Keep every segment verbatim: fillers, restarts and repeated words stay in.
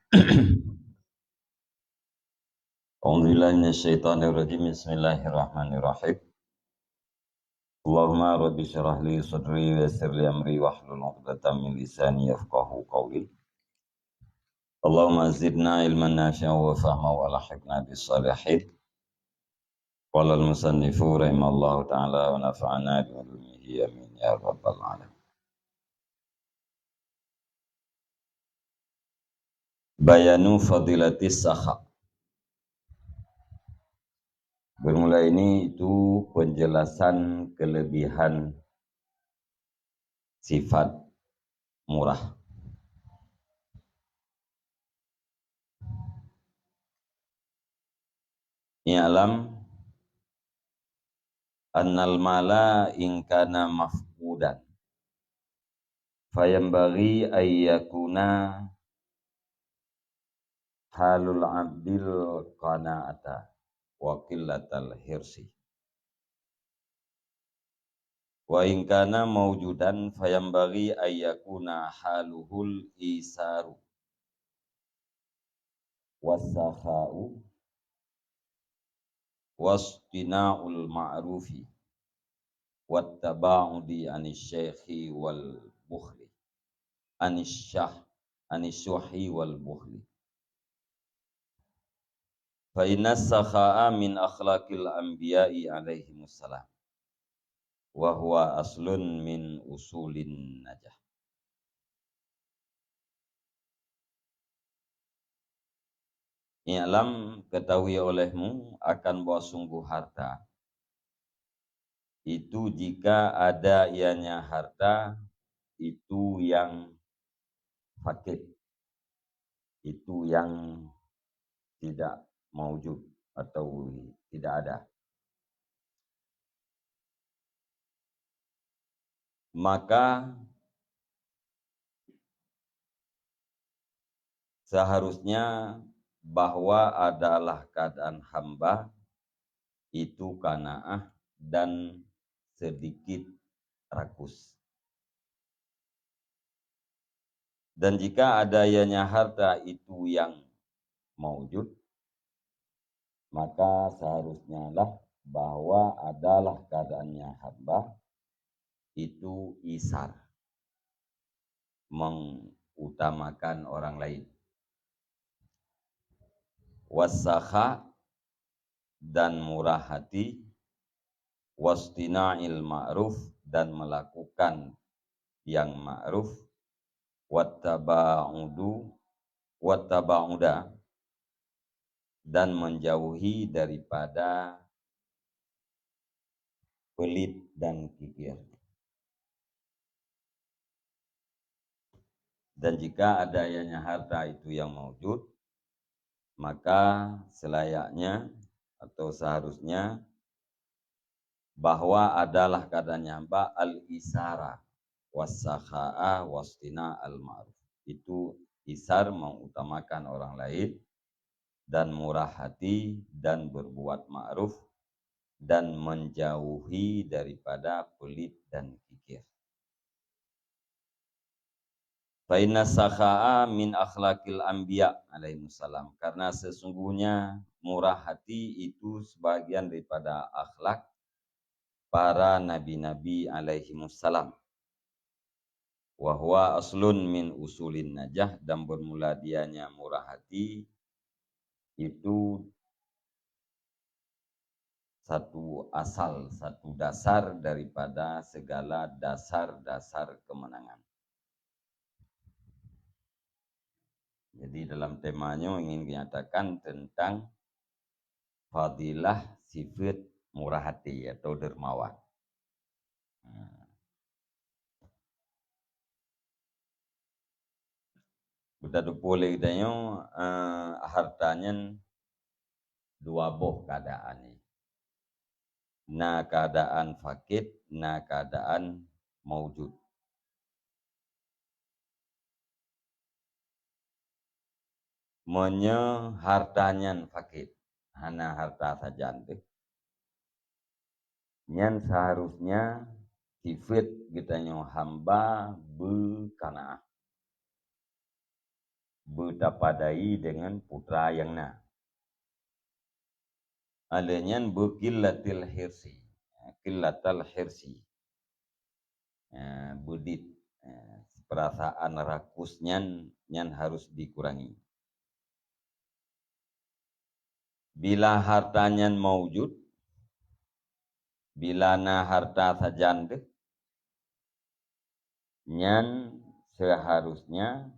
أعوذ بالله من الشيطان الرجيم. بسم الله الرحمن الرحيم. اللهم رب اشرح لي صدري ويسر لي أمري واحلل عقدة من لساني يفقهوا قولي. اللهم زدنا علما نافعا وفهما وألحقنا بالصالحين. قال المصنف رحمه الله تعالى ونفعنا بعلومه آمين يا رب العالمين. Bayanu fadilatis sakha. Bermula ini itu penjelasan kelebihan sifat murah. I'lam annal mala in kana mafqudan, fayanbaghi an yakuna halul abdil qana'ata wa qillatal hirsi. Wa in kana maujudan, fayanbaghi an yakuna haluhul isaru, wasakha'u, wastina'ul ma'rufi, wattaba'udi anis syaihi wal bukhli, anis syah-, anis syuhi wal bukhli. Fa inna sakha'a min akhlaqil anbiya'i alaihimussalam, wa huwa aslun min usulin najah. I'lam, ketahui olehmu, akan bahwa sungguh harta itu, jika ada ianya harta, itu yang fakid, itu yang tidak maujud atau tidak ada. Maka seharusnya bahwa adalah keadaan hamba itu qanaah dan sedikit rakus. Dan jika ada ianya harta itu yang maujud, maka seharusnyalah bahwa adalah keadaannya hamba itu isar, mengutamakan orang lain. Wasakha, dan murah hati, wastina'il ma'ruf, dan melakukan yang ma'ruf, wattaba'udu, wattaba'uda, dan menjauhi daripada pelit dan kikir. Dan jika ada ianya harta itu yang maujud, maka selayaknya atau seharusnya bahwa adalah keadaannya hamba al-isara, wasakha'a, wastina al-ma'ruf. Itu isar, mengutamakan orang lain, dan murah hati, dan berbuat ma'ruf, dan menjauhi daripada pelit dan kikir. Fa inna sakha'a min akhlaqil anbiya alaihimussalam. Karena sesungguhnya murah hati itu sebagian daripada akhlak para nabi-nabi alaihimussalam. Wa huwa aslun min usulin najah, dan bermula dianya murah hati itu satu asal, satu dasar daripada segala dasar-dasar kemenangan. Jadi dalam tema nyoe ingin dinyatakan tentang fadilah sifat murah hati atau dermawan. Nah. Beutatupeue lé geutanyoe, eh, harta nyan dua boh keuadaan nyan. Na keuadaan fakid, na keuadaan maujud. Meunyoe harta nyan fakid, hana harta sajan teuh, nyan seharusnya sifat geutanyoe hamba beukanaah. beutapadai deungon putra nyang na. Alèh nyan beuqillatil hirsi. Qillatal hirsi. Eh, beudit, eh, perasaan rakus nyan, nyan harus dikurangi. Bila harta nyan maujud, bila na harta sajan deuh, nyan seuharusnya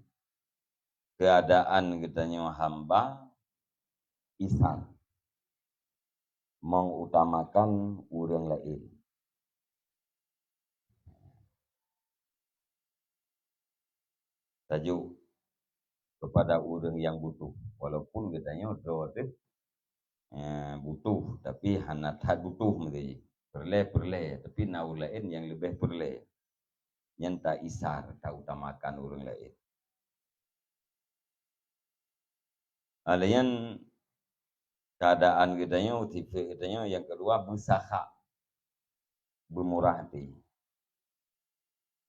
keuadaan geutanyoe hamba isar, mengutamakan ureuëng laén. Tajok kepada ureuëng nyang butuh, walaupun geutanyoe droe teuh, eh, butuh, tapi hana that butuh meusti. Peureulée-peureulée, tapi na ureuëng laén nyang leubeh peureulée. Nyan taisar, tautamakan ureuëng laén. Alèh nyan keuadaan geutanyoe, sifat geutanyoe nyang keudua beusakha, beumurah até.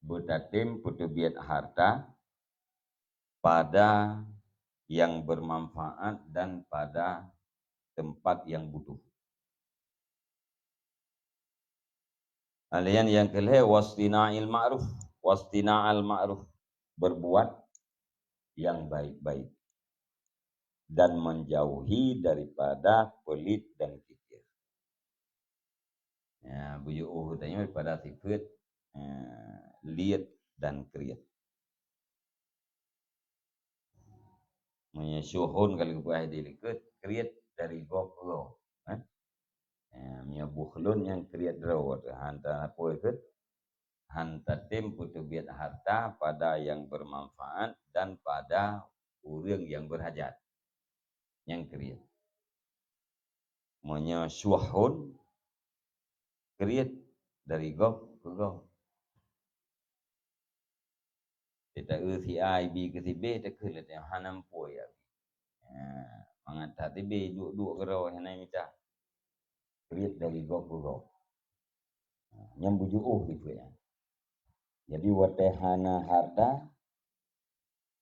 Beutatem peuteubiet harta pada nyang beumanfaat dan pada teumpat nyang butuh. Alèh nyan nyang keulhée wastina'il ma'ruf, wastina'al ma'ruf, berbuat yang baik-baik dan menjauhi daripada pelit dan kikir. Ya, beujeuôh tanyoe daripada sifat, eh, liet dan kriet. Meunyoe syuhun ka lheueh geupeugah di likot, kriet dari gob keu gob, eh? Eh, meunyoe bukhlun nyang kriet droe, han ta-, apa itu? Han tatem peuteubiet harta pada nyang bermanfaat dan pada ureuëng nyang berhajat. Nyang kriet. Meunyoe syuhun, kriet dari gob keu gob. Teuta eu si A ibi keu si B, takheun lé teuh hana muphom ya. Ha, mangat that si B duek-duek keudroe hana mita. Kriet dari gob keu gob. Ha, nyan beujeuôh dikeue nyan. Jadi watée hana harta,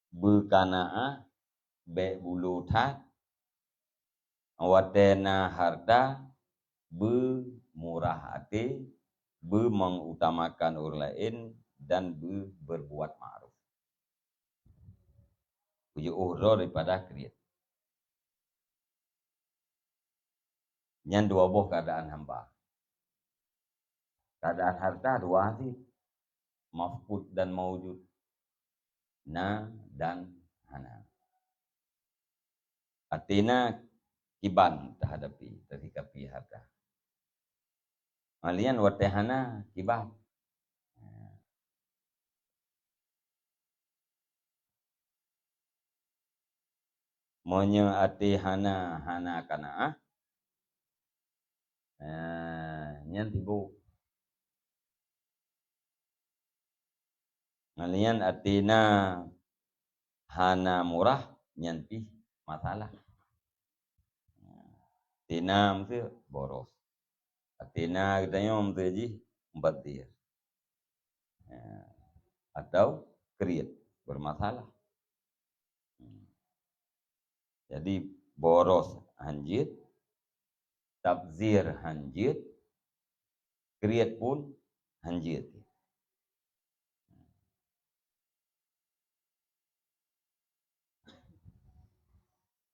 beukanaah, bék bulo that, watée na harta, beumurah até, beumeungutamakan ureuëng laén, dan beu-, berbuat ma'ruf. Beujeuôh droe daripada kriet. Nyan dua boh keuadaan hamba. Keuadaan harta dua sit, mafqud dan maujud, na dan hana. Até na kiban tahadapi, tasikapi harta. Malian watée hana kiban. Meunyoe até hana, hana kanaah, eh, nyan tiboh. Malian até na hana murah, nyan pih masalah. Até na meuteuk boros. Até na geutanyoe meuteuk jih mubazir. Ya. Atau kriet, bermasalah. Hmm. Jadi, boros hanjeuet, tabzir hanjeuet, kriet pun hanjeuet.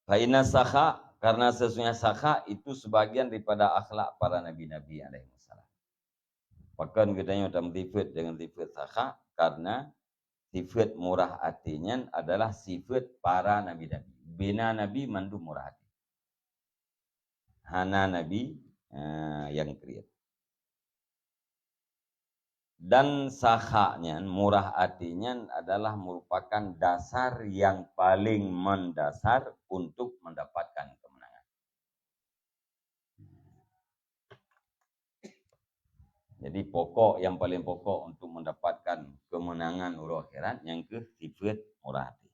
Fa inna sakha, karena sesungguhnya sakha itu sebagian daripada akhlak para nabi-nabi alaihissalam. Pakon geutanyoe tameusifeuet deungon sifeuet sakha? Karena sifeuet murah até nyan adalah sifeuet para nabi-nabi. Bina nabi mandum murah até. Hana nabi, eh, nyang kriet. Dan sakha nyan, murah até nyan adalah merupakan dasar yang paling mendasar untuk mendapatkan kemenangan. Jadi, pokok yang paling pokok untuk mendapatkan kemenangan uroe akhirat, nyang keuh sifeuet murah até.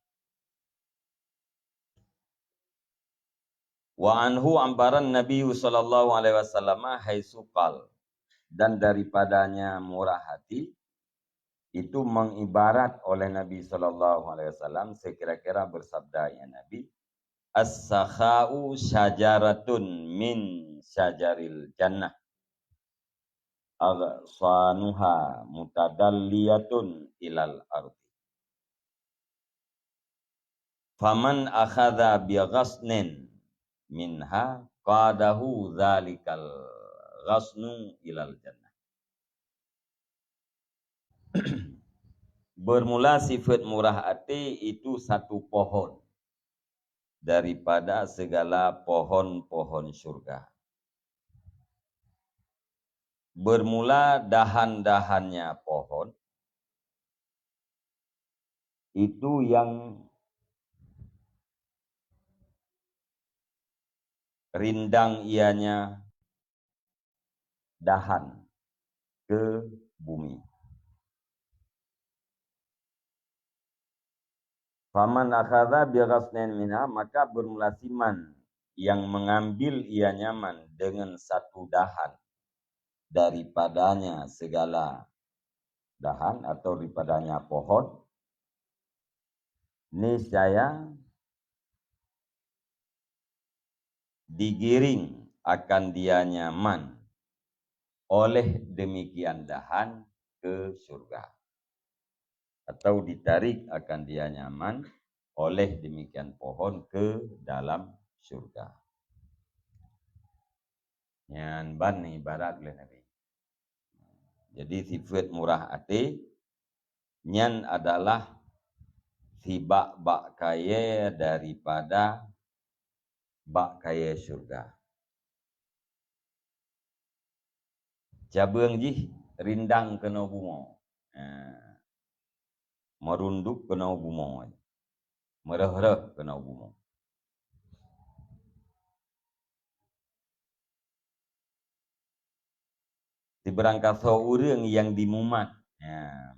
Wa anhu ambaran Nabi sallallahu alaihi wasallam haitsu qal, dan daripadanya murah hati, Itu mengibarat oleh Nabi sallallahu alaihi wasallam, sekira-kira bersabda ya Nabi, "As-sakha'u syajaratun min syajaril jannah, aghsanuha mutadalliyatun ilal ardi. Faman akhadha bi ghasnin minha qadahu dzalikal ghasnu ilal jannah." Bermula sifat murah até itu satu pohon daripada segala pohon-pohon syurga. Bermula dahan-dahannya pohon itu yang rindang ianya dahan ke bumi. "Faman akhadha bi ghasnin minha," maka bermula siman yang mengambil ianya man dengan satu dahan daripadanya segala dahan atau daripadanya pohon, niscaya digiring akan dianya man oleh demikian dahan ke syurga, atau ditarik akan dianya man oleh demikian pohon ke dalam syurga. Nyan ban ibarat lé Nabi. Jadi sifat murah até nyan adalah sibak bak kayée daripada bak kayée syurga. Cabeueng jih rindang keunoe bumoe. Ha. Meurunduk keunoe bumoe. Meureuh-reuh keunoe bumoe. Sibeurangkasoe ureuëng nyang jimumat, ya,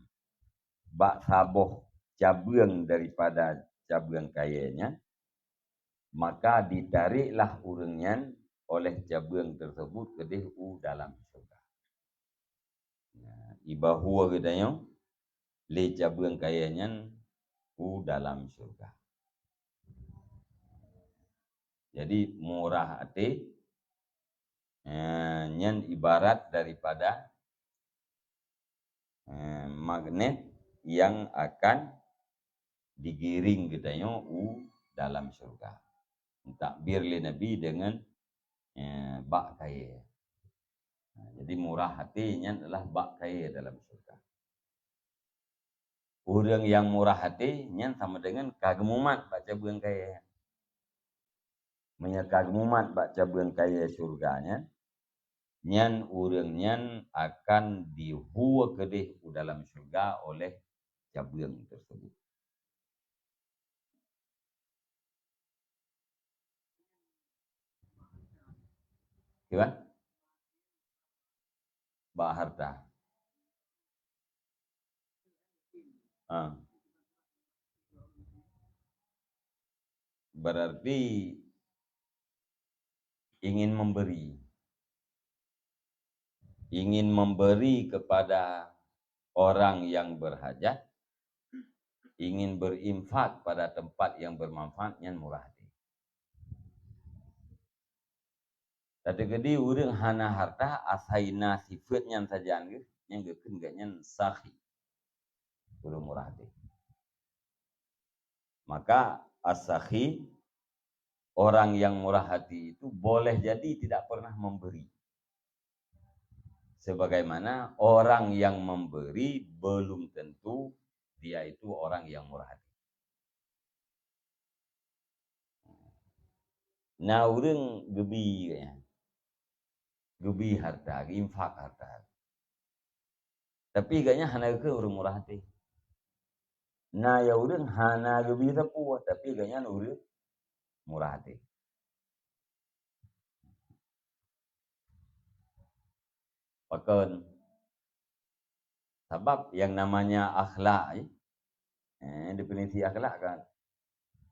bak saboh cabeueng daripada cabeueng kayée nyan, maka ditariklah ureuëng nyan oleh cabeueng tersebut keudeh u dalam syurga. Ya, ibahua geutanyoe lé cabeueng kayée nyan u dalam syurga. Jadi murah até, eh, nyan ibarat daripada, eh, magnet yang akan digiring geutanyoe u dalam syurga. Takbir lé Nabi dengan, eh, bak kayée. Nah, jadi murah até nyan adalah bak kayée dalam syurga. Ureuëng nyang murah até nyan sama dengan ka geumumat bak cabeueng kayée. Meunyoe ka geumumat bak cabeueng kayée syurga nyan, nyan ureuëng nyan akan jihue keudeh u dalam syurga oleh cabeueng tersebut. Kiban? Bak harta. Ah. Berarti ingin memberi. Ingin memberi kepada orang yang berhajat, ingin berinfak pada tempat yang bermanfaat, nyan murah até. Teukeudi ureuëng hana harta, asai na sifat nyan sajan geuh, nyan geukheun geuh nyan sakhi. Ureuëng murah até. Maka as-sakhi, orang yang murah hati itu boleh jadi tidak pernah memberi. Sebagaimana orang yang memberi belum tentu dia itu orang yang murah hati. Na ureuëng geubi, geubi harta, geuinfak harta. Tapi gobnyan hana geukheun ureuëng murah até. Na ya ureuëng hana geubi sapeue, tapi gobnyan ureuëng murah até. Pakon? Sabab yang namanya akhlak, eh, definisi akhlak kan.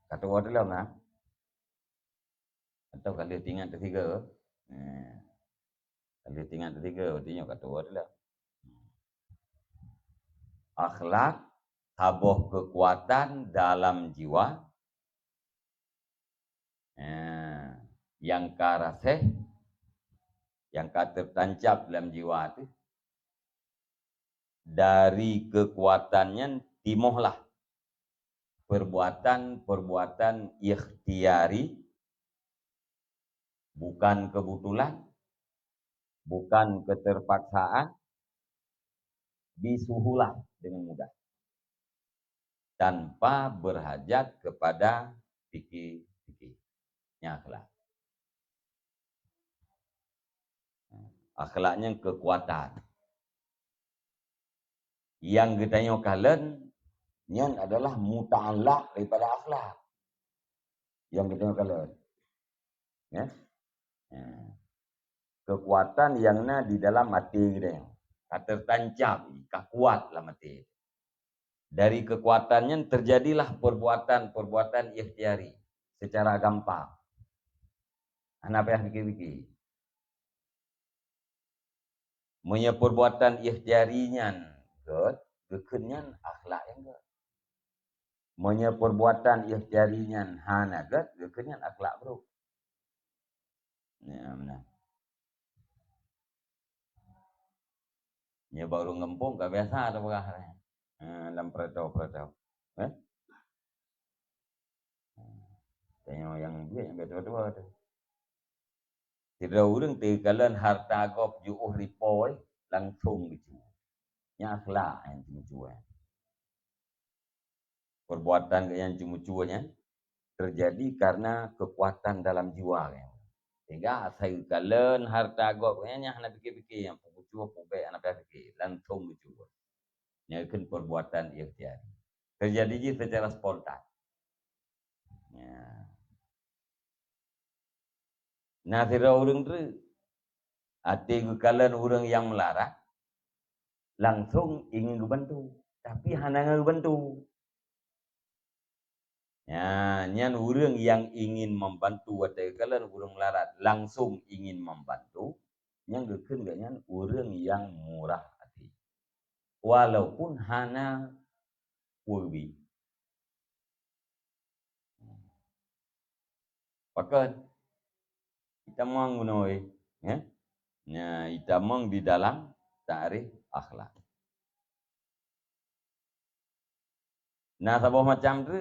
Ka tuwoe teuh lom na. Atau ka lheueh tingat teusigoe. Eh. Ka lheueh tingat teusigoe, berarti nyoe ka tuwoe teuh lom. Akhlak saboh keukuatan dalam jiwa, eh, nyang ka raséh, nyang ka teutancap lam jiwa teuh, dari keukuatan nyan timohlah peurbuatan-peurbuatan ikhtiari, bukan kebetulan, bukan keterpaksaan, bisuhulah, dengan mudah, tanpa berhajat kepada pikir-pikir. Nyan akhlak. Akhlak nyan keukuatan. Nyang geutanyoe kalon nyan adalah muta'allak daripada akhlak. Nyang geutanyoe kalon. Ya? Ya. Keukuatan nyang na di dalam até geutanyoe. Ka teutancap, ka kuat lam até. Dari keukuatan nyan teujadilah peurbuatan-peurbuatan ikhtiari secara gampang. Hana payah pikir-pikir. Meunyoe peurbuatan ikhtiari nyan gét, geukheun nyan akhlak nyang gét. Meunyoe peurbuatan ikhtiari nyan hana gét, geukheun nyan akhlak brôk. Ya, meunan. Nyoe bak ureuëng gampông ka biasa tapeugah, eh, lam peuratoe-peuratoe. Eh? Tanyoe nyang biet nyang biasa-biasa tu. Sidroe ureuëng teukalon hareuta gob jiôh ripoi langsong geucue. Nyan akhlak nyang geucue. Peurbuatan nyang geucue nyan teujadi karena keukuatan dalam jiwa geuh. Sehingga asai geukalon hareuta gob geuh nyan hana pikir-pikir, nyang peue geucue peue bék hana payah pikir, langsong geucue. Nyan kheun peurbuatan ikhtiari. Teujadi jih secara spontan. Ya. Na sidroe ureuëng treuk, até geukalon ureuëng nyang meularat, langsong ingin geubantu, tapi hana geubantu. Ya, nyan ureuëng nyang ingin membantu até geukalon ureuëng meularat, langsong ingin membantu, nyan geukheun geuh nyan ureuëng nyang murah até. Walaupun hana peue geubi. Pakon? Itamong bunoe, ya? Nah, itamong di dalam takrif akhlak. Nah, saboh macam tu,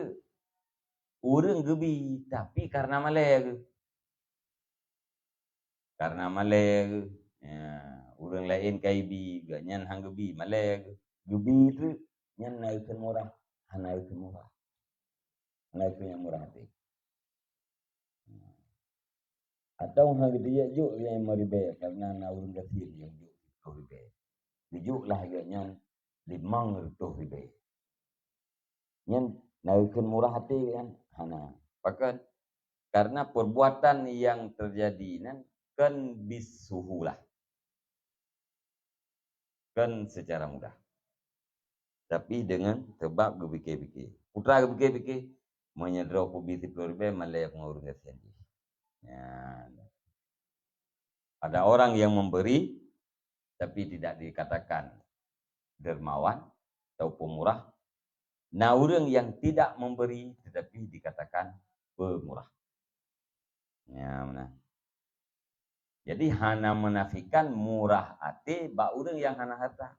ureuëng geubi, tapi karena malée geuh. Karena malée geuh, ya, ureuëng laén ka ibi, geuh nyan han geubi, malée geuh. Geubi tu nyan na kheun murah, hana kheun murah. Hana kheun nyang murah até. Atau hana geuteubiet jok lé limong ribée karena na ureuëng gasien nyang jok siplôh ribée. Geujok lah geuh nyan limong reutôh ribée. Nyan na kheun murah até kan? Hana. Pakon? Karena perbuatan yang terjadi nyan kan bisuhulah. Kan secara mudah. Tapi dengan sebab geupikir-pikir. Putra geupikir-pikir, meunyoe droe kubi siplôh ribée malée ngon ureuëng gasien jih. Nyan. Ada orang yang memberi, tapi tidak dikatakan dermawan atau pemurah. Na ureuëng yang tidak memberi, tetapi dikatakan pemurah. Ya, meunan. Jadi, hana menafikan murah até bak ureuëng yang hana harta.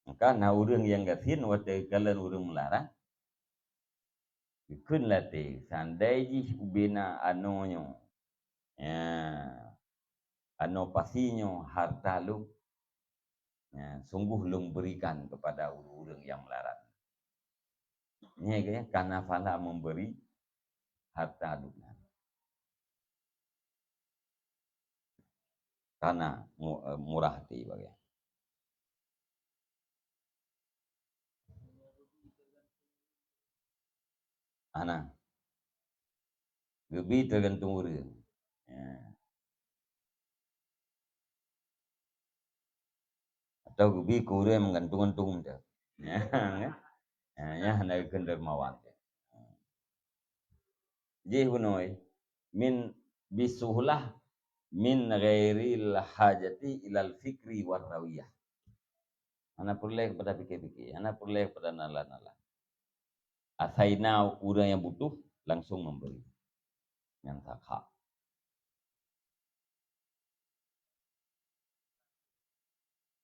Maka na ureuëng nyang gasien watée kalon ureuëng meularat, geukheun lam até, seandai jih ubena anoe nyoe, ya, anoe pasi nyoe harta lôn, ya, sungguh lôn berikan kepada ureuëng-ureuëng nyang meularat. Nyan ka na fala memberi harta dunia. Karena mu-, eh, murah hati bagi. Ana. Geubi tergantung ureuëng. Ya. Atau geubi keu ureuëng meugantung-gantung tu. Ya, kan? Ya, ya, hana keu dermawan. Jih bunoe, min bisuhlah min ghairil hajati ilal fikri war rawiyah. Hana peureulée keupada pike-pike, hana peureulée keupada nalar-nalar. Asai na ureuëng nyang butuh, langsung memberi. Nyang sakha.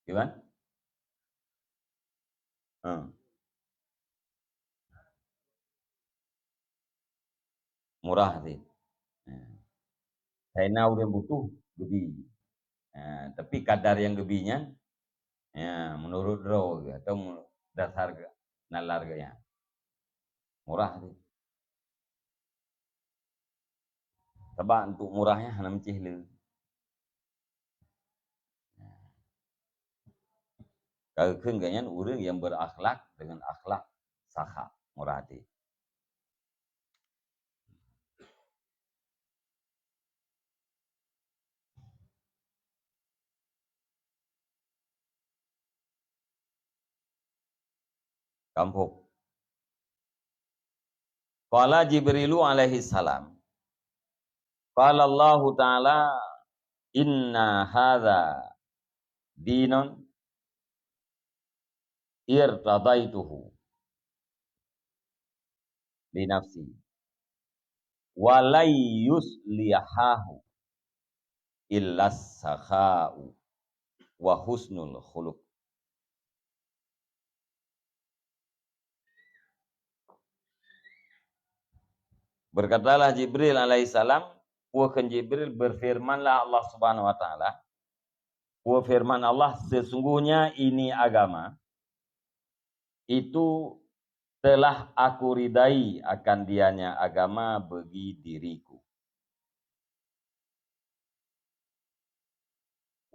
Gimana? Ha. Murah sih. Ha. Asai na ureuëng butuh, geubri. Ha, tapi kadar nyang geubri nyan, ya, menurut droe geuh atau mu-, dasar geuh, nalar geuh nyan. Murah sih. Sabab untuk murah nyan hana meucéh le. Ka geukheun geuh nyan ureuëng nyang berakhlak dengan akhlak sakha, murah até. Kampung. Qala Jibrilu alaihi salam. Qala Allahu Ta'ala, "Inna hadza dinun irtadaituhu li nafsi, wa lai yuslihahu illa sakha'u wa husnul khuluq." Berkatalah Jibril alaihissalam, peue kheun Jibril, berfirmanlah Allah Subhanahu wa Ta'ala, peue firman Allah, "Sesungguhnya ini agama, itu telah Aku ridai akan dianya agama bagi diriku."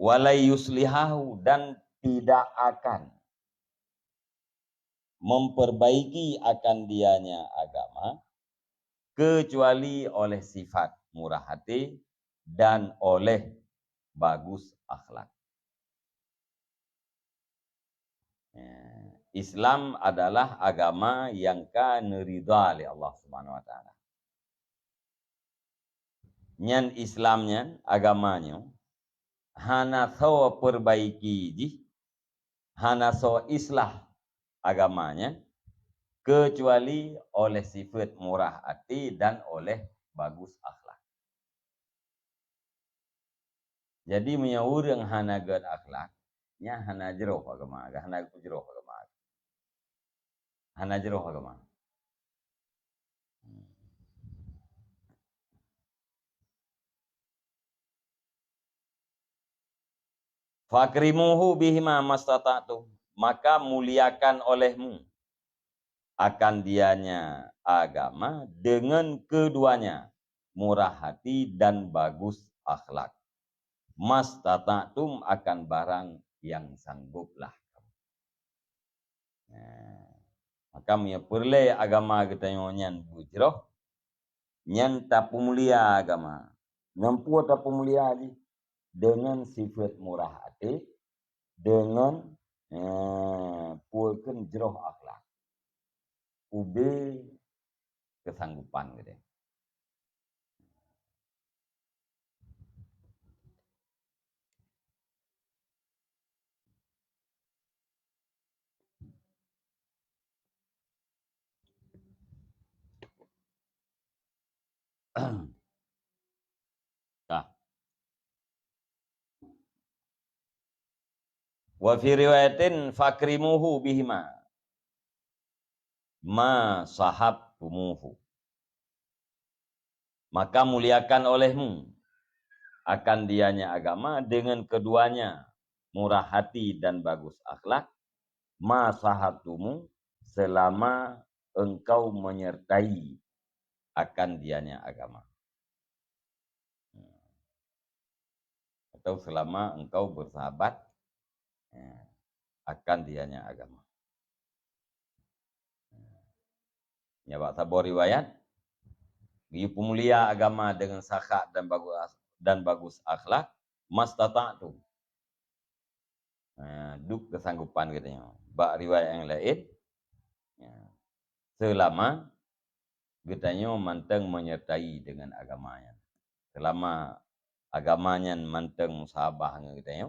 "Wa lai yuslihahu," dan tidak akan memperbaiki akan dianya agama, kecuali oleh sifat murah hati dan oleh bagus akhlak. Ya, Islam adalah agama nyang ka neuridha lé Allah Subhanahu wa Ta'ala. Nyan Islam nyan, agama nyoe, hana soe perbaiki jih, hana soe islah agama nyan, kecuali oleh sifat murah hati dan oleh bagus akhlak. Jadi, meunyoe ureuëng hana gét akhlak, nyan hana jroh agama, hana geupeujiroh agama. Hana jroh agama. "Fakrimuhu bihima mastata'tum," maka muliakan olehmu akan dianya agama dengan keduanya, murah hati dan bagus akhlak. "Mastata'tum," akan barang yang sangguplah kamu. Nah, maka meunyoe peureulée agama geutanyoe nyan beujroh, nyan tapeumulia agama. Ngon peue tapeumulia jih? Deungon sifat murah até, deungon, eh, peue kheun jroh akhlak. Ubé keusanggopan geutanyoe. Ka. Wa fi riwayatin, "Fakrimuhu bihima mastata'tum." Maka muliakan olehmu akan dianya agama dengan keduanya, murah hati dan bagus akhlak, "mastata'tum," selama engkau menyertai akan dianya agama. Atau selama engkau bersahabat, ya, akan dianya agama. Ya, bak saboh riwayat, "Geupeumulia agama dengan sakha dan bagus, dan bagus akhlak, mastata'tum." Ha, duek keusanggopan geutanyoe. Bak riwayat nyang laén, ya, selama geutanyoe mantong menyertai dengan agama nyan. Seulama agama nyan mantong musahabah ngon geutanyoe,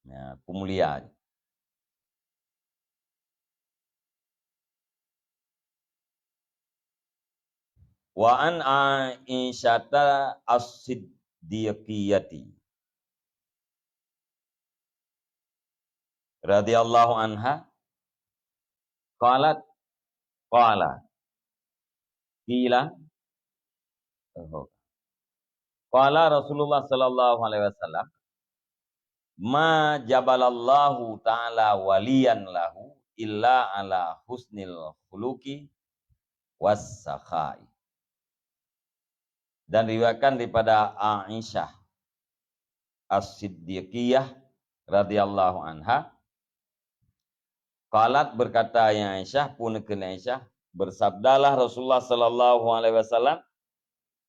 ya, peumulia. Wa an Aisyata as-Siddiqiyati radhiyallahu anha, qalat, qala, qila, oh, qala Rasulullah sallallahu alaihi wasallam, "Ma jabalallahu ta'ala waliyan lahu illa ala husnil khuluqi was sakha'i." Dan riwayatkan daripada Aisyah As-Siddiqiyah radhiyallahu anha, qalat, berkata ya Aisyah, pun kheun Aisyah, bersabdalah Rasulullah sallallahu alaihi wasallam,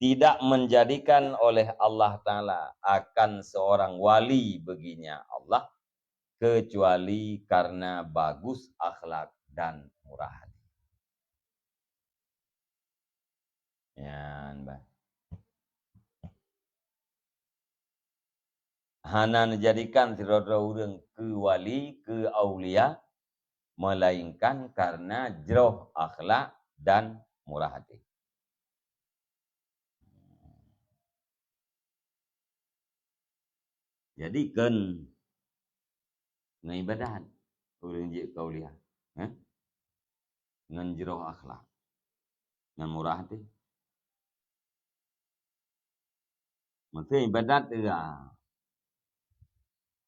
"Tidak menjadikan oleh Allah Ta'ala akan seorang wali baginya Allah kecuali karena bagus akhlak dan murah hati." Nyan bah. Hana neujadikan sidroe-droe ureuëng keu wali, keu aulia, melainkan karena jroh akhlak dan murah hati. Jadi kon ngon ibadat ureuëng jeuet keu aulia, eh? Ngon jroh akhlak, ngon murah hati. Maksud ibadat teuga,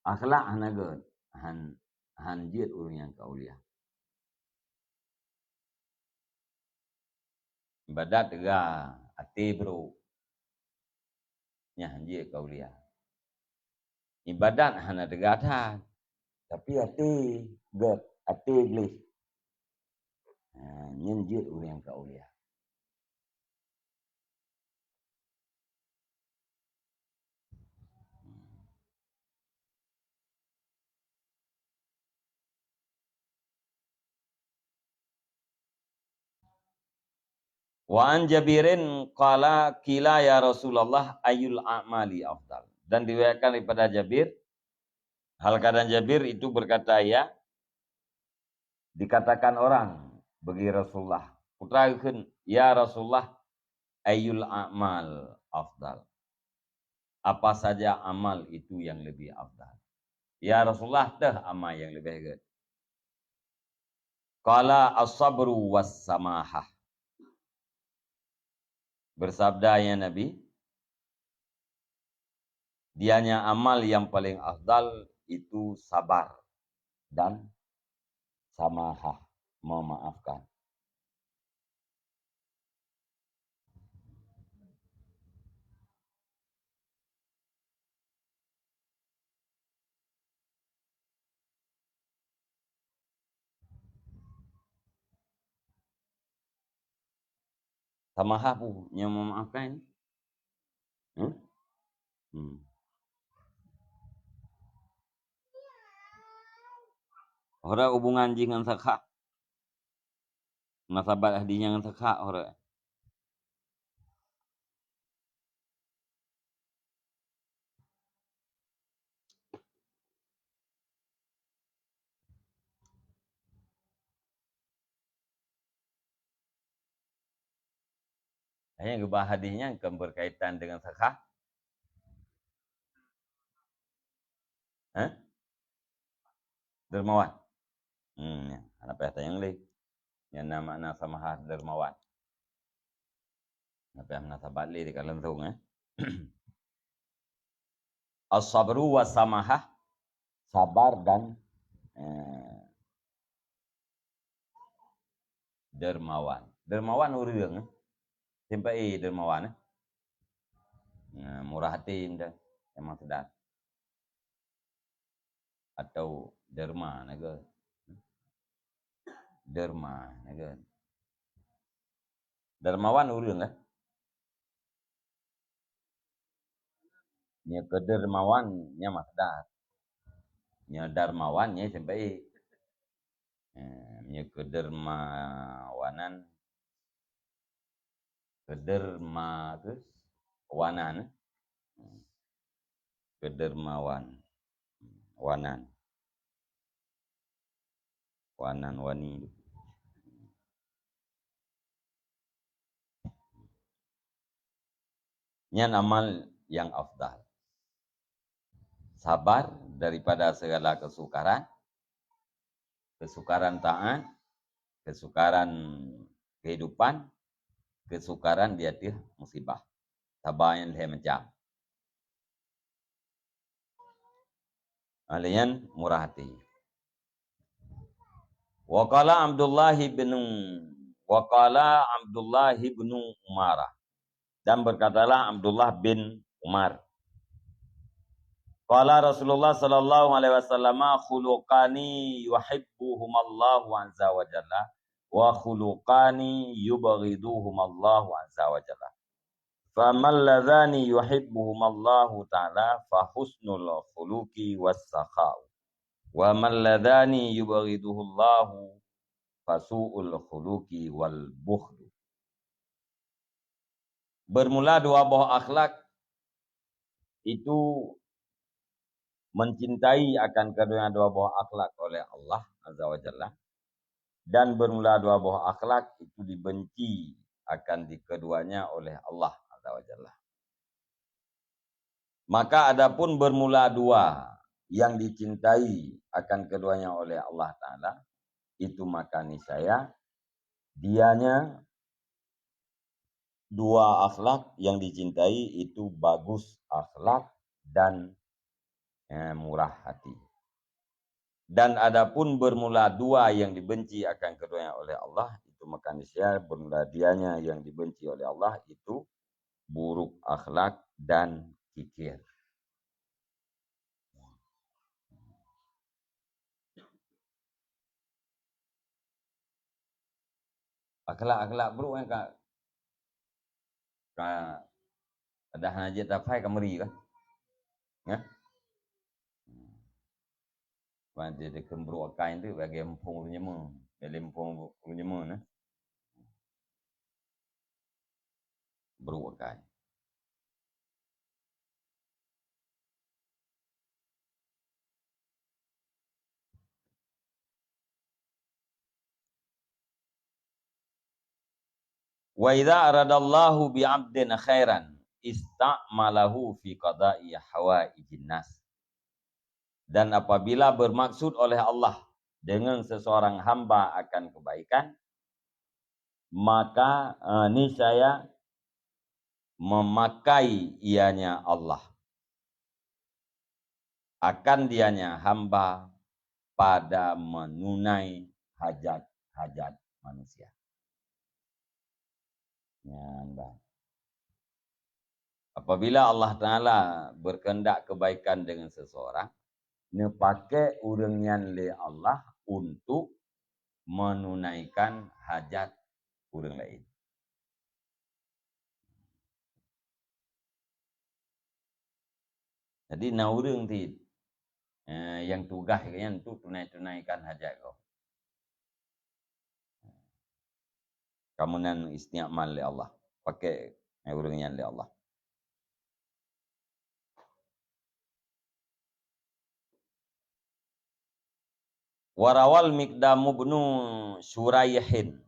akhlak hana gét, han, han jeuet ureuëng nyang keu aulia. Ibadat teuga, até brok, nyan han jeuet keu aulia. Ibadat hana teuga that, tapi até gét, até gleh. Ha, nyan jeuet ureuëng nyang keu aulia. Wa an Jabirin qala, qila ya Rasulullah, ayyul a'mali afdal? Dan diriwayatkan daripada Jabir, hal keadaan Jabir itu berkata, ya, dikatakan orang bagi Rasulullah, peugah kheun, "Ya Rasulullah, ayyul a'mal afdal?" Apa saja amal itu yang lebih afdal? Ya Rasulullah, teuh amal yang lebih gét. Qala as-sabru was samahah. Bersabda ya Nabi, dianya amal yang paling afdal itu sabar dan samahah, memaafkan. Samahah pu nyang memaafkan. Hmm? Hmm. Ora hubungan jih ngon sakha. Munasabat hadis nyan ngon sakha ora. Nyang geuba hadis nyan kon berkaitan dengan sakha. Hah? Dermawan. Hmm, ya. Hana payah tanyong lé. Nyan na makna samahah dermawan. Hana payah munasabat lé di ka langsung, eh. As-sabru was samahah, sabar dan, eh, dermawan. Dermawan ureuëng, eh. Sampai, eh, dermawan, eh. Nah, murah hati dah, memang sedar. Atau derma naga. Derma naga. Dermawan ureuëng lah. Nyoe keu dermawan, nyoe masdar. Nyoe darmawan, nyoe isim fi'il. Eh, nyoe keu dermawanan. Keu derma-, keu Wanan, eh? Kedermawan. Wanan. Wanan wani. Nyan amal nyang afdal. Sabar daripada segala kesukaran, kesukaran taat, kesukaran kehidupan, kesukaran di ateueh musibah. Sabar nyan lhèe macam. Lhèe nyan murah até. Wa qala Abdullah bin, wa qala Abdullah bin Umar. Dan berkatalah Abdullah bin Umar. Qala Rasulullah sallallahu alaihi wasallam, "Khuluqani yuhibbuhumallahu azza wa jalla, wa khuluqani yubghiduhumallahu azza wa jalla. Faman ladhani yuhibbuhumallahu ta'ala fa husnul khuluqi was sakha'u. Wa man ladhani yubghiduhullahu fa su'ul khuluqi wal bukhlu." Bermula dua boh akhlak itu mencintai akan keduanya dua boh akhlak oleh Allah Azza wa Jalla, dan bermula dua boh akhlak itu dibenci akan di keduanya oleh Allah Azza wa Jalla. Maka adapun bermula dua yang dicintai akan keduanya oleh Allah Ta'ala, itu maka niscaya dianya dua akhlak yang dicintai itu bagus akhlak dan, eh, murah hati. Dan adapun bermula dua yang dibenci akan keduanya oleh Allah, itu maka niscaya bermula dianya yang dibenci oleh Allah itu buruk akhlak dan kikir. Akhlak-akhlak buruk kan ka, ka ada hana jeuet tapai ka meuri kan? Ya? Wan dia, dia kembruk akai tu bagi empung ureueng nyama. Bagi empung ureueng nyama nah. Bruk akai. "Wa idza aradallahu bi 'abdin khairan, ista'malahu fi qada'i hawaijin nas." Dan apabila bermaksud oleh Allah dengan seseorang hamba akan kebaikan, maka, eh, niscaya memakai ianya Allah akan dianya hamba pada menunai hajat-hajat manusia. Nyan bah. Apabila Allah Ta'ala berkehendak kebaikan dengan seseorang, neupaké ureueng nyan lé Allah untuk menunaikan hajat ureueng laén. Jadi na ureueng ti, eh, nyang tugaih geuh nyan tu tunai-tunaikan hajat gob. Ka meunan isti'mal lé Allah, paké, eh, ureueng nyan lé Allah. Wa rawal Miqdam ibnu Syuraihin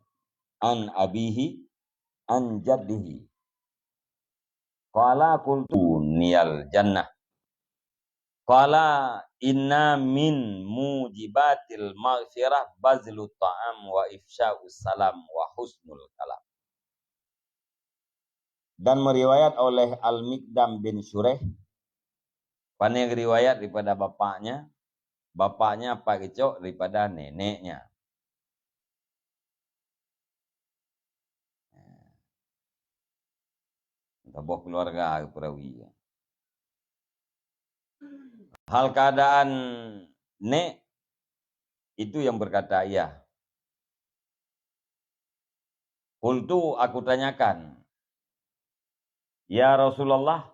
an abihi an jaddihi. Qala qultu niyal jannah. Qala inna min mujibatil maghfirah bazlut ta'am wa ifsya'us salam wa husnul kalam. Dan meriwayat oleh Al-Miqdam bin Syuraih, pane riwayat daripada bapaknya, bapaknya pat geucok daripada neneknya. Saboh keluarga perawi. Hal keadaan nek itu yang berkata iya. Qultu, aku tanyakan, "Ya Rasulullah,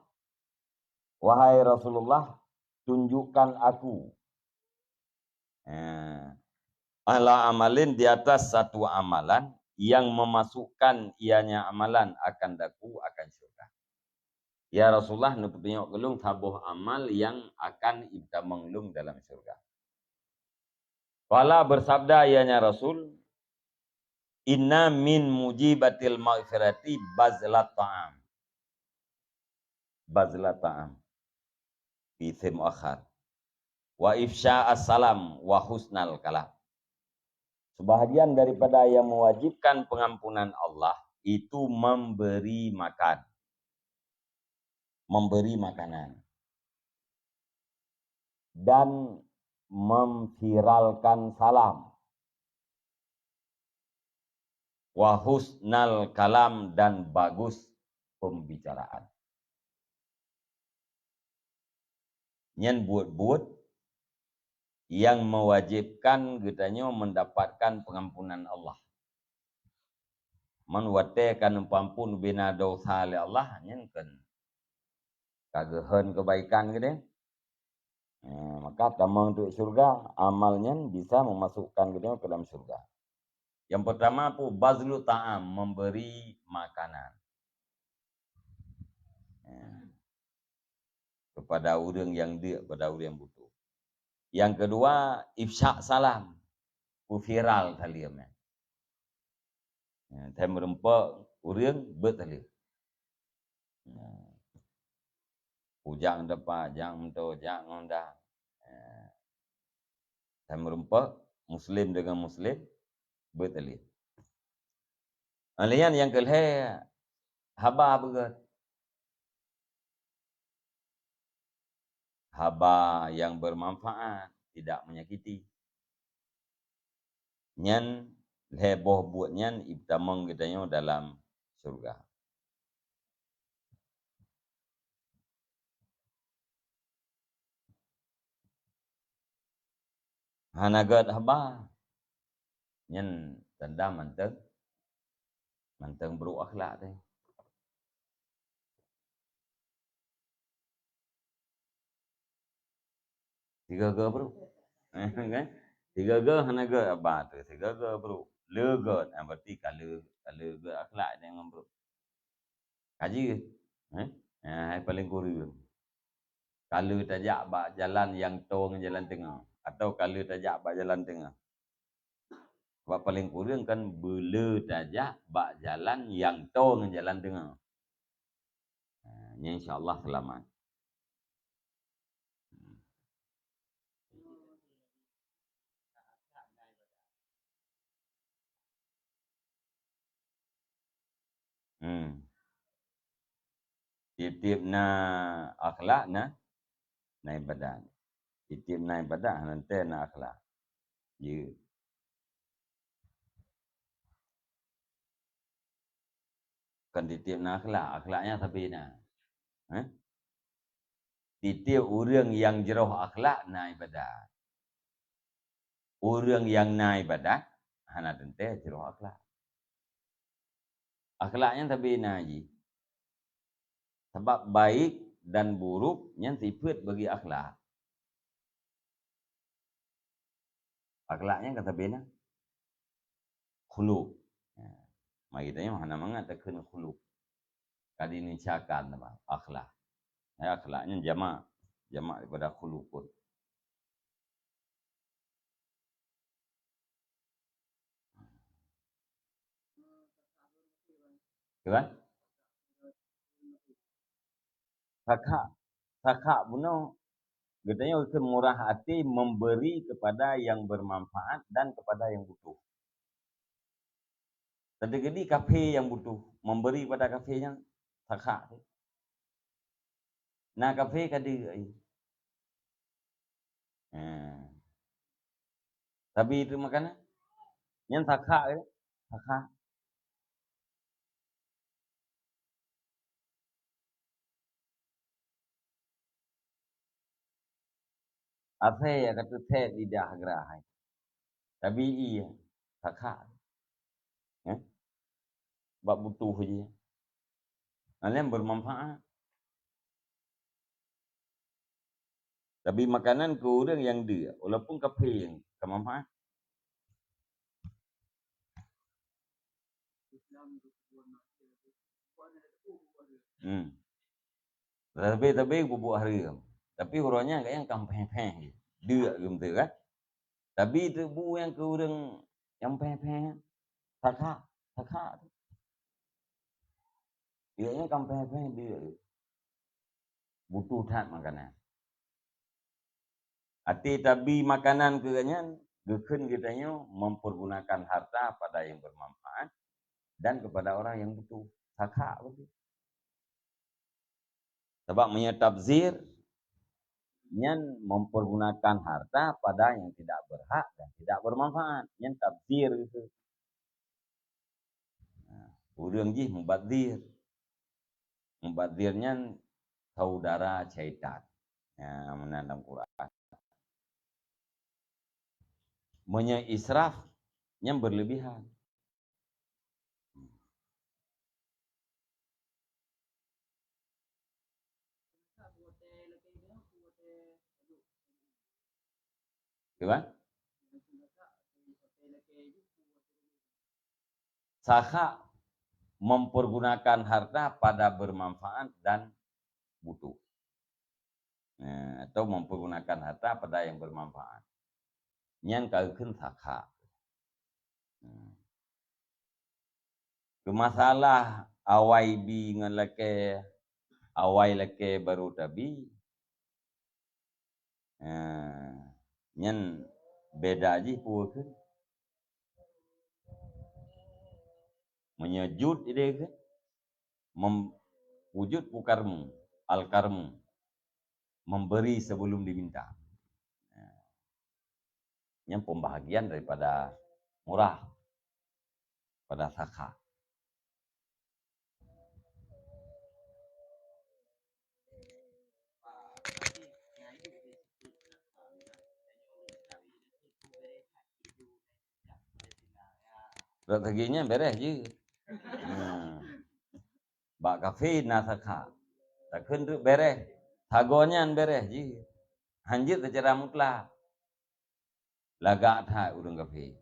wahai Rasulullah, tunjukkan aku, eh, ala amalin, di atas satu amalan yang memasukkan ianya amalan akan daku akan syurga." "Ya Rasulullah, neupeutunyok keu lôn saboh amal nyang akan ipeutamong lôn dalam syurga." Qala, bersabda ianya Rasul, "Inna min mujibatil maghfirati bazlat ta'am." Bazlat ta'am. Fi isim akhar. "Wa ifsya as-salam wa husnal kalam." Sebahagian daripada yang mewajibkan pengampunan Allah itu memberi makan. Memberi makanan. Dan memviralkan salam. Wa husnal kalam, dan bagus pembicaraan. Nyan buet-buet yang mewajibkan geutanyoe mendapatkan pengampunan Allah. Man watée ka neupeuampon bina dosa lé Allah, nyan kan ka geuhon kebaikan geude. Eh, maka tamong teuk syurga, amal nyan bisa memasukkan geutanyoe ke dalam syurga. Yang pertama pu bazlu ta'am, memberi makanan. Eh, kepada ureuëng nyang deuk, kepada ureuëng nyang butuh. Yang kedua, ifsya salam. Pu viral saleuem. Eh, tem meureumpok ureuëng beuet saleuem. Nah. Ujang depa, jak moto, jak ngonda. Eh, tem meureumpok muslim dengan muslim beuet saleuem. Alian yang kelhée haba beugét. Haba yang bermanfaat, tidak menyakiti. Nyan lhée boh buet nyan ipeutamong geutanyoe dalam syurga. Hana gét haba. Nyan tanda mantong, mantong buruk akhlak teh. Tiga-tiga buruk. Kan? Tiga-tiga hana gét haba tu. Tiga-tiga buruk. Le gét. Ah, berarti ka le, ka le gét akhlak dia memang buruk. Kaji ke? Eh? Ah, hai paling kureueng. Ka le tajak bak jalan nyang toe ngon jalan teungoh. Atau ka le tajak bak jalan teungoh. Bak paling kureueng kan beule tajak bak jalan nyang toe ngon jalan teungoh. Ha, nyan insya Allah selamat. Hmm. Tiep-tiep na akhlak na, na ibadat. Tiep-tiep na ibadat, hana teuntèe na akhlak. Jeuet. Kon tiep-tiep na akhlak, akhlak nyan sabe na. Hah? Tiep-tiep ureueng nyang jroh akhlak na ibadat. Ureueng nyang na ibadat hana teuntèe jroh akhlak. Akhlak nyan sabe na jih. Sabab baik dan buruk nyan sifeuet bagi akhlak. Akhlak nyan ka sabe na. Khuluq. Ya. Mari tanyoe hana mangat takheun khuluq. Ka di Indonesia kan nama? Akhlak. Ya, akhlak nyan jamak. Jamak daripada khuluqun. Kan? Sakha, sakha bunoe geutanyoe keu murah até memberi kepada yang bermanfaat dan kepada yang butuh. Teukeudi kafé nyang butuh, memberi pada kafé nyan sakha. Na kafé ka deuh ai. Ha. Tapi itu makanan nyan sakha ke? Sakha. Asai ka teuthèe lidah geura hai. Tabi iya, sakha. Eh? Bak butuh je. Alem bermanfaat. Tapi makanan keu ureueng nyang deuh, walaupun kafé nyang ka manfaat. Hmm. Sabe-sabe bubuet hareuem. Tapi uroe nyan gobnyan ka pheh-pheh, deuk geuh beutôi kan? Tapi teuk bu nyang keu ureueng nyang pheh-pheh, sakha, sakha. Deuk nyan ka pheh-pheh, deuk. Butuh that makanan. Até tabi makanan keu gobnyan, geukheun geutanyoe mempergunakan harta pada yang bermanfaat dan kepada orang yang butuh. Sakha beutôi. Sabab meunyoe tabzir, nyan mempergunakan harta pada yang tidak berhak dan tidak bermanfaat. Nyan tabzir gitu. Nah, ureueng jih mubazir. Mubazir nyan saudara syaitan. Ya, meunan dalam Quran. Meunyoe israf, nyan berlebihan. Gimana? Sakha mempergunakan harta pada bermanfaat dan butuh. Eh, atau mempergunakan harta pada yang bermanfaat. Nyan ka geukheun sakha. Hmm. Keu masalah awai bi ngon lakée, awai lakée barô tabi, eh, nyan beda jih peue kheun. Meunyoe jud idéh kheun, mem-, wujud peue karmu, al-karmu, memberi sebelum diminta. Nyan pembahagian daripada murah, pada sakha. Rot lagée nyan bereh jeuet. Nah. Bak kafé na sakha. Takheun teuk bereh. Sagoe nyan bereh jeuet. Hanjeuet seucara mutlak. Lagak that ureueng kafé.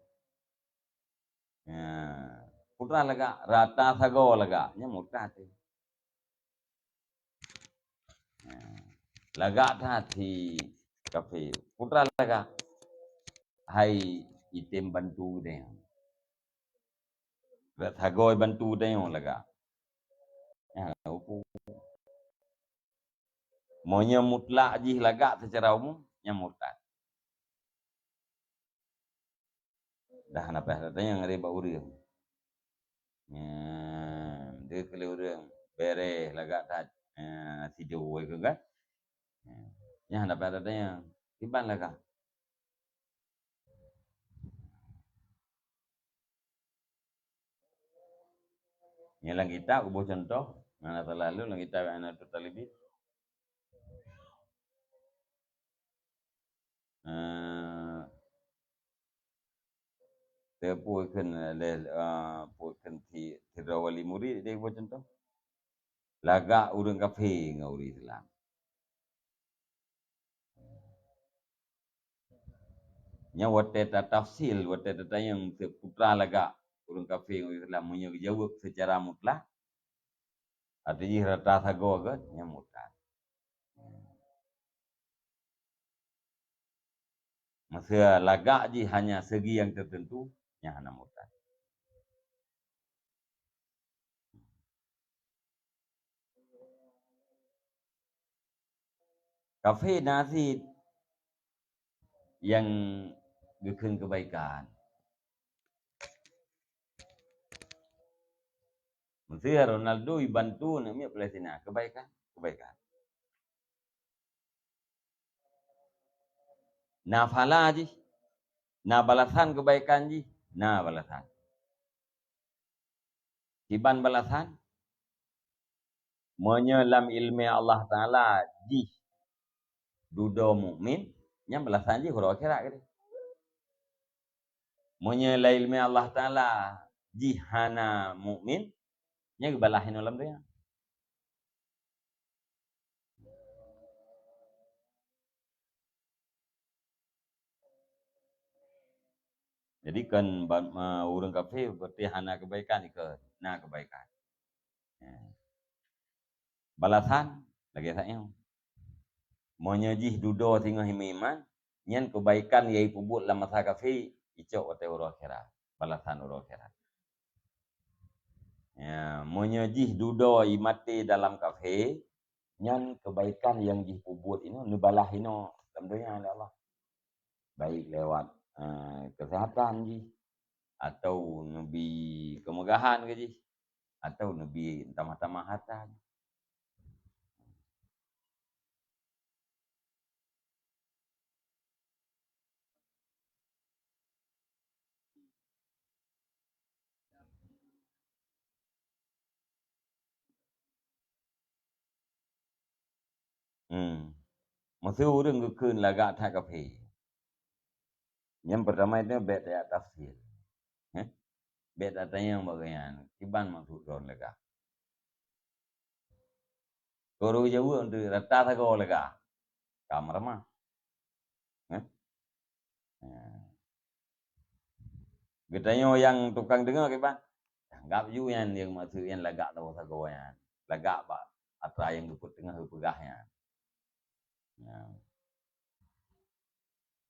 Nya, putra lagak, rata sagoe lagak, nyan murtad. Nya, lagak that si kafé. Putra lagak, hai item bantu deh. Rak sagoe bantu tanyoe lagak. Nya, upu. Meunyoe mutlak jih lagak seucara umum, nyan murtad. Dah hana payah tatanyong lé bak ureueng. Nyan, deuh keu lé ureueng, bereh lagak that, eh, sijoe keu kan. Nyan hana payah tatanyong. Kiban lagak. Nyan lam kitab, kuboh cuntoh, mana salah lôn lam kitab I'anatul Talibin. Eh, teupeue kheun lé, eh, peue kheun si, sidroe wali murit, deh kuboh cuntoh. Lagak ureueng kafé ngon ureueng Islam. Nyan watée tatafsil, watée tatanyong teuputra lagak ureueng kafé ngon ureueng Islam, meunyoe geujaweueb seucara mutlak, arti jih rata sagoe gét, nyan murtad. Meuseuh lagak jih hanya segi nyang teuteuntu, nyan hana murtad. Kafé na cit nyang geukheun keubaikan. Meuseuh Ronaldo jibantu aneuk miet Palestina, keubaikan, keubaikan. Na pahala jih, na balasan keubaikan jih, na balasan. Kiban balasan, meunyoe lam iéleumé Allah Taala jih dudoe mukmin, nyan balasan jih uroe akhirat keudeh. Meunyoe lam iéleumé Allah Taala jih hana mukmin, nyan geubalah inoe lam donya. Jadi kan ba-, ma-, ureueng kafé berarti hana keubaikan, ikheun na keubaikan. Ya. Balasan, Lagée that nyoe. Meunyoe jih dudoe singoh imeuiman, nyan keubaikan nyang jipeubuet lam masa kafé, icok watée uroe akhirat, balasan uroe akhirat. Ya, meunyoe jih dudoe imaté dalam kafé, nyan keubaikan nyang jih peubuet inoe neubalah inoe lam donya lé Allah. Baik lewat, eh, kesehatan jih, atau neubi kemegahan keu jih, atau neubi tamah-tamah harta jih. Hmm. Meuseu ureuëng geukheun lagak that kafé. Nyang peurtama itu bék tajak tafsir. Heh? Bék tatanyong bak gobnyan, kiban maksud droe lagak. Keu ureuëng jaweueb untuk rata sagoe lagak. Ka meuramah. Heh? Nah. Geutanyoe nyang tukang deungoe kiban? Anggab ju nyan nyang maksud nyan lagak sagoe-sagoe nyan. Lagak bak atra nyang geupeuteungoh geupeugah nyan. Nah.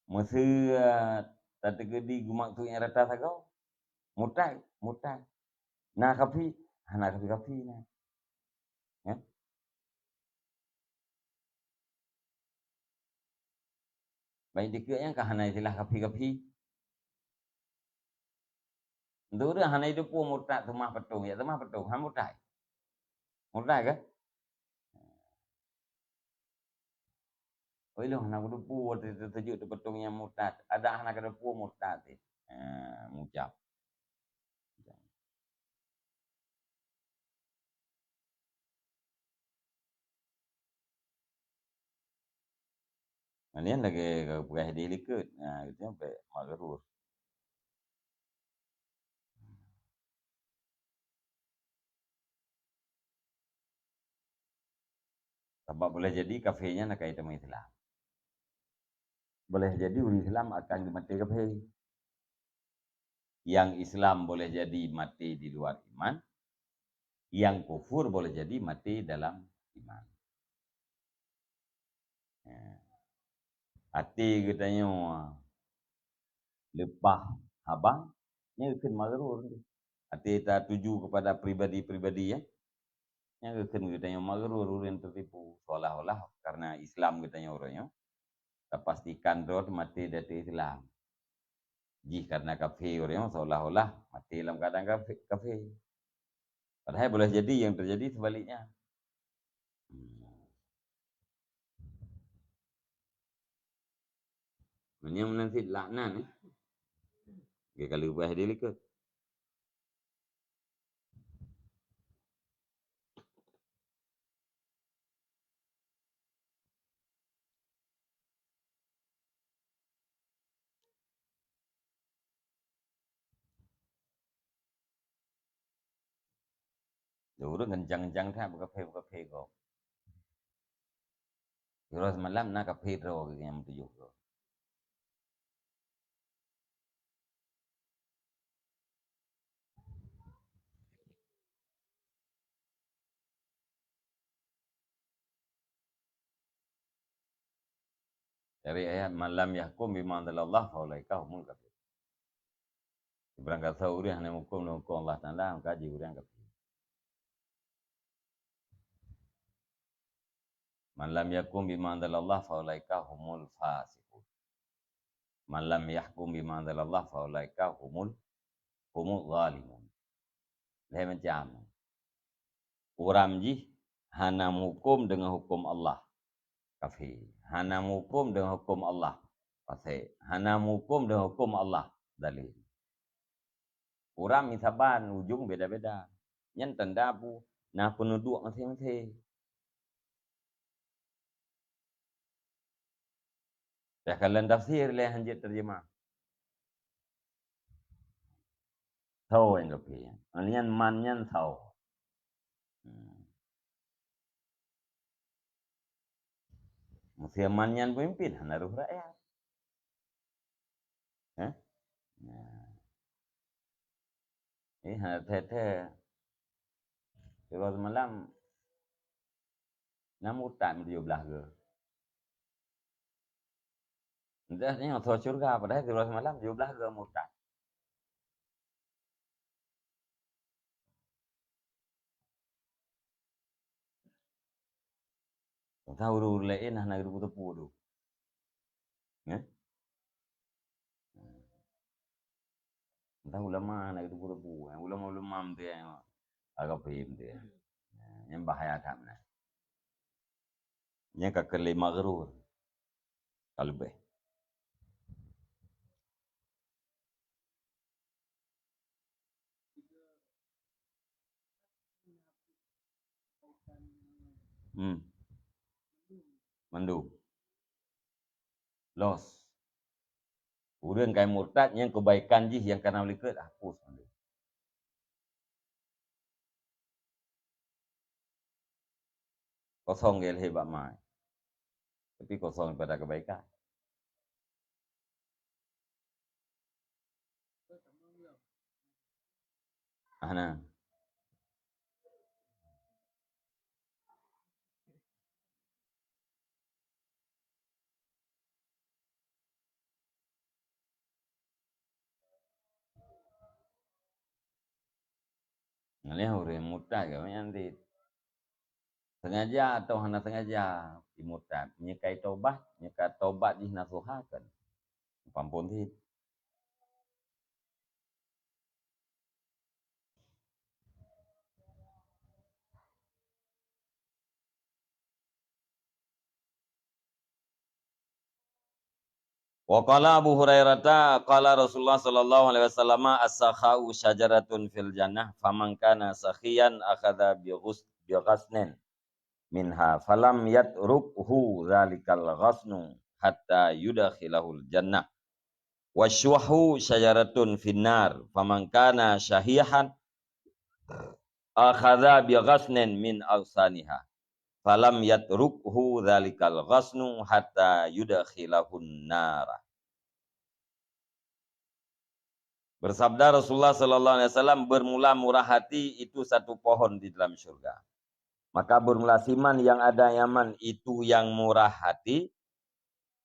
Meuseu, eh, tateukeudi geumaksud nyang rata sagoe? Murtad, murtad. Na kafé, hana kafé-kafé na. Ya? Baik dikeue nyang ka hana istilah kafé-kafé. Untuk ureuëng hana jiteupeue murtad teuma peutong, ya teuma peutong, hana murtad. Murtad ke? Oi lôn hana kuteupeu watée teuteujeuet teupeutung nyang murtad. Adak hana kuteupeu murtad teuh. Ha, mucab. Nyan lagée peugah di likot. Ha, gitu sampai magrur. Sabab boleh jadi kafé nyan akan teuma Islam. Boleh jadi ureuëng Islam akan geumaté kafé. Yang Islam boleh jadi mati di luar iman, yang kufur boleh jadi mati dalam iman. Ya. Até geutanyoe leupah haba, nyan geukheun magrur. Até tatuju kepada pribadi-pribadi, ya. Nyan geukheun geutanyoe magrur, ureuëng teutipu, seolah-olah karena Islam geutanyoe uroe nyoe, tapastikan droe maté di ateueh Islam. Jih karena kafé uroe nyoe seolah-olah maté lam keadaan kafé, kafé. Padahai boleh jadi yang terjadi sebaliknya. Hmm. Meunyoe meunan cit laknat, eh. Oke, ka leubeh di likot. Ureuëng kencang-kencang that beukafé-beukafé gob. Uroe semalam na kafé droe nyang meutujoh gob. Dari ayat, "Man lam yahkum bima anzalallah fa ulaika humul kafirun." Barang gasoe ureuëng hana meuhuköm lé huköm Allah Taala, maka jih ureuëng kafé. "Man lam yahkum bima anzalallah fa ulaika humul fasiqun. Man lam yahkum bima anzalallah fa ulaika humul, humul zalimun." Lhée macam. Ureuëng jih hana meuhuköm deungon huköm Allah, kafé. Hana meuhuköm deungon huköm Allah, fasik. Hana meuhuköm deungon huköm Allah, zalim. Ureuëng misaban ujong beda-beda. Nyan tanda peue? Na peuneuduek maséng-maséng. Dah kalon tafsir lé hanjeuet terjemah. Tho nyang kafé nyan. Nyan man nyan tho. Hmm. Meusé man nyan pemimpin, hana roh rakyat. Hah? Nah. Eh, hana thèe-thèe. Sebab semalam Na murtad tujoh blaih goe. Entah nyoe tho syurga, padahai siuroe seumalam tujoh blaih goe murtad. Entah ureuëng-ureuëng laén hana geuteupeue-teupeue tu. Nyan? Entah ulama hana geuteupeue-teupeue. Ulama-ulama meuntée agak paham tu ya. Nyan bahaya that meunan. Nyan ka keu lé maghrur. Ka leubeh. Hmm. Mandum. Loss. Ureuëng ka murtad nyang keubaikan jih nyang ka na likot hapus mandum. Kosong geuh lhée bak ma, tapi kosong daripada keubaikan. Hana. Ngaleh ureuëng murtad ka nyan dit. Sengaja atau hana sengaja imurtad. Meunyoe ka tobat, meunyoe ka tobat jih nasuha kan. Pampun sit. Wa qala Abu Hurairata, qala Rasulullah sallallahu alaihi wasallam, "As-sakha'u syajaratun fil jannah, faman kana sakhiyan akhadha bi ghus-, bi ghasnin minha, falam yatrukhu dzalikal ghasnu hatta yudkhilahul jannah. Wasyuhhu syajaratun finnar, faman kana syahihan akhadha bi ghasnin min aghsaniha, falam yatrukhu dzalikal ghasnu hatta yudkhilahun nara." Bersabda Rasulullah sallallahu alaihi wasallam, "Bermula murah hati itu satu pohon di dalam syurga. Maka bermula siman yang ada nyaman itu yang murah hati,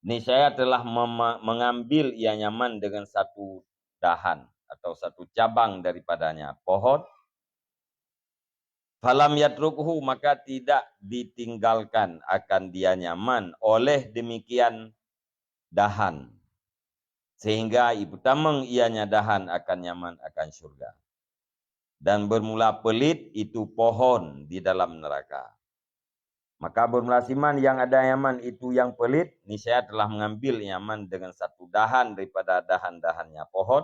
niscaya telah mema-, mengambil ia nyaman dengan satu dahan atau satu cabang daripadanya pohon. Falam yatrukhu, maka tidak ditinggalkan akan dia nyaman oleh demikian dahan, sehingga ipeutamong ianya dahan akan nyaman akan syurga. Dan bermula pelit itu pohon di dalam neraka. Maka bermula siman yang ada nyaman itu yang pelit, niscaya telah mengambil nyaman dengan satu dahan daripada dahan-dahannya pohon,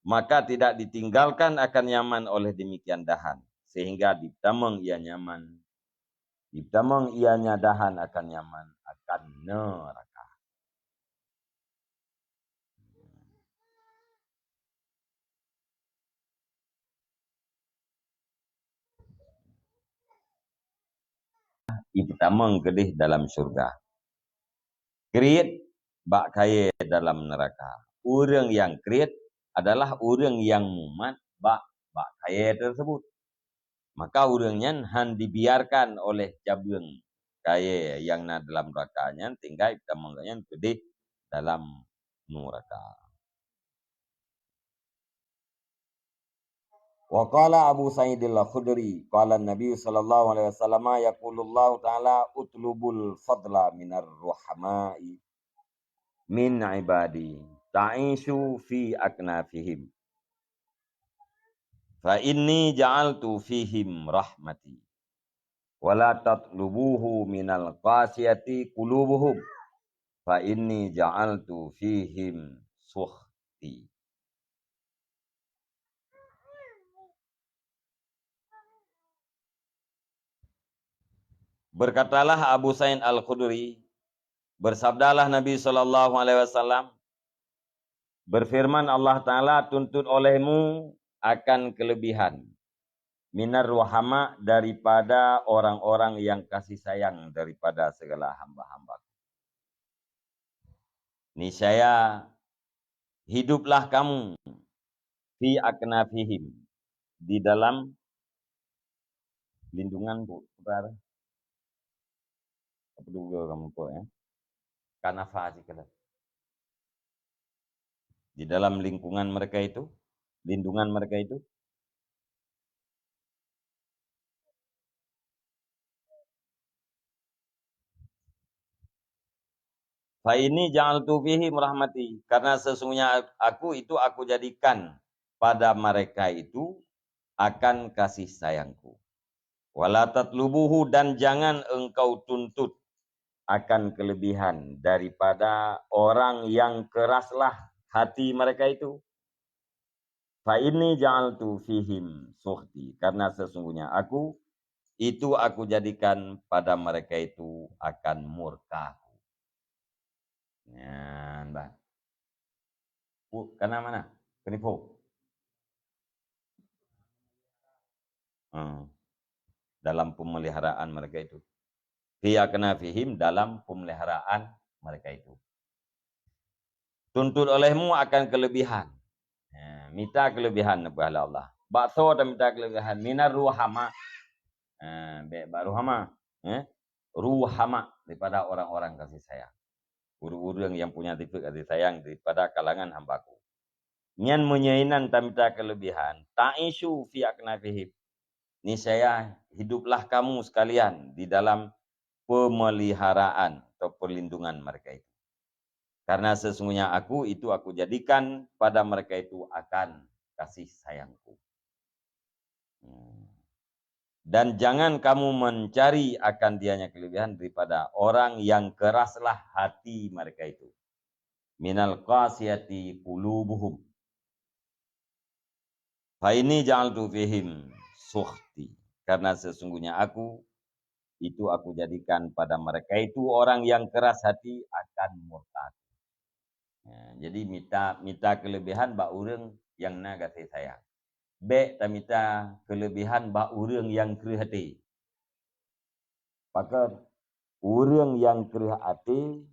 maka tidak ditinggalkan akan nyaman oleh demikian dahan, sehingga ditamong ia nyaman, ditamong ianya dahan akan nyaman akan neraka." Ipeutamong keudeh dalam syurga. Kriet bak kayée dalam neuraka. Ureuëng nyang kriet adalah ureuëng nyang mumat bak, bak kayée teusebut. Maka ureuëng nyan hán dibiarkan oleh cabeueng kayée nyang na dalam neuraka nyan tinggai ipeutamong gobnyan keudeh dalam neuraka. Wa qala Abu Sa'id Al-Khudri, qala Nabi sallallahu alaihi wasallam, yaqulullahu ta'ala, "Utlubul fadla minar ruhama'i min ibadi, ta'ishu fi aknafihim. Fa inni ja'altu fihim rahmati. Wa la tatlubuhu minal qasiyati qulubuhum. Fa inni ja'altu fihim sukhti." Berkatalah Abu Sa'id Al-Khudri, bersabdalah Nabi sallallahu alaihi wasallam, berfirman Allah Ta'ala, "Tuntut olehmu akan kelebihan minar ruhama, daripada orang-orang yang kasih sayang daripada segala hamba-hamba-Ku. Niscaya hiduplah kamu fi aknafihim, di dalam lindungan, Bu, saudara. Apa tu kamu buat, ya? Kanafa sih kalau. Di dalam lingkungan mereka itu, lindungan mereka itu. Fa inni ja'altu fihim rahmati, karena sesungguhnya aku itu aku jadikan pada mereka itu akan kasih sayangku. Wala tatlubuhu, dan jangan engkau tuntut akan kelebihan daripada orang yang keraslah hati mereka itu. Fa inni ja'altu fihim sukhti, karena sesungguhnya aku, itu aku jadikan pada mereka itu akan murkaku. Nyan, bah. Pu-, kana mana? Kenipu. Hmm. Dalam pemeliharaan mereka itu. Fi aknafihim, dalam pemeliharaan mereka itu. Tuntut olehmu akan kelebihan. Ha, mita kelebihan neupeugah lé Allah. Bak soe tamita kelebihan? Minar ruhama. Ha, bèk bak ruhama. Eh? Ruhama, daripada orang-orang kasih sayang. Ureueng-ureueng nyang punya sifat kasih sayang daripada kalangan hamba-Ku. Nyan meunyoe inan tamita kelebihan, ta'isyu fi aknafihim. Niscaya hiduplah kamu sekalian di dalam pemeliharaan atau perlindungan mereka itu. Karena sesungguhnya Aku itu Aku jadikan pada mereka itu akan kasih sayang-Ku. Hmm. Dan jangan kamu mencari akan dianya kelebihan daripada orang yang keraslah hati mereka itu. Minal qasiyati qulubuhum. Fa inni ja'altu fihim sukhti. Karena sesungguhnya Aku, itu Aku jadikan pada mereka itu orang yang keras hati akan murka. Ya, jadi mita, mita kelebihan bak ureueng nyang na gaséh sayang. Bèk tamita kelebihan bak ureueng nyang kreueh até. Pakon? Ureueng nyang kreueh até,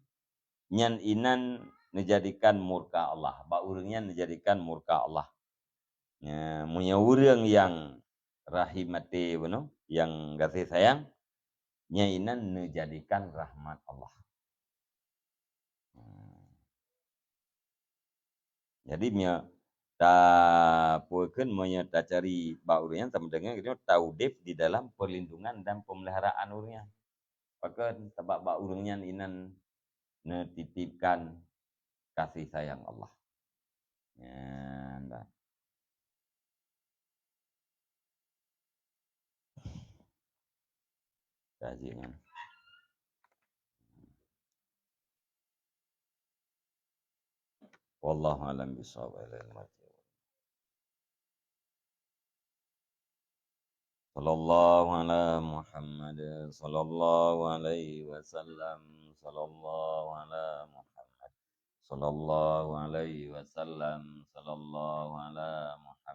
nyan inan neujadikan murka Allah. Bak ureueng nyan neujadikan murka Allah. Nya, meunyoe ureueng nyang rahim até bunoe, nyang gaséh sayang, nyan inan neujadikan rahmat Allah. Hmm. Jadi, meunyoe ta-, peue kheun, meunyoe tacari bak ureueng nyan, sama deungon geutanyoe taudép di dalam perlindungan dan pemeliharaan ureueng nyan. Pakon? Sabab bak ureueng nyan inan neutitipkan kasih sayang Allah. Nyan dah. Kaji nyan. Wallahu a'lam bishawab. Sallallahu ala Muhammad, sallallahu alaihi wasallam, sallallahu ala Muhammad, sallallahu alaihi wasallam, sallallahu ala Muhammad.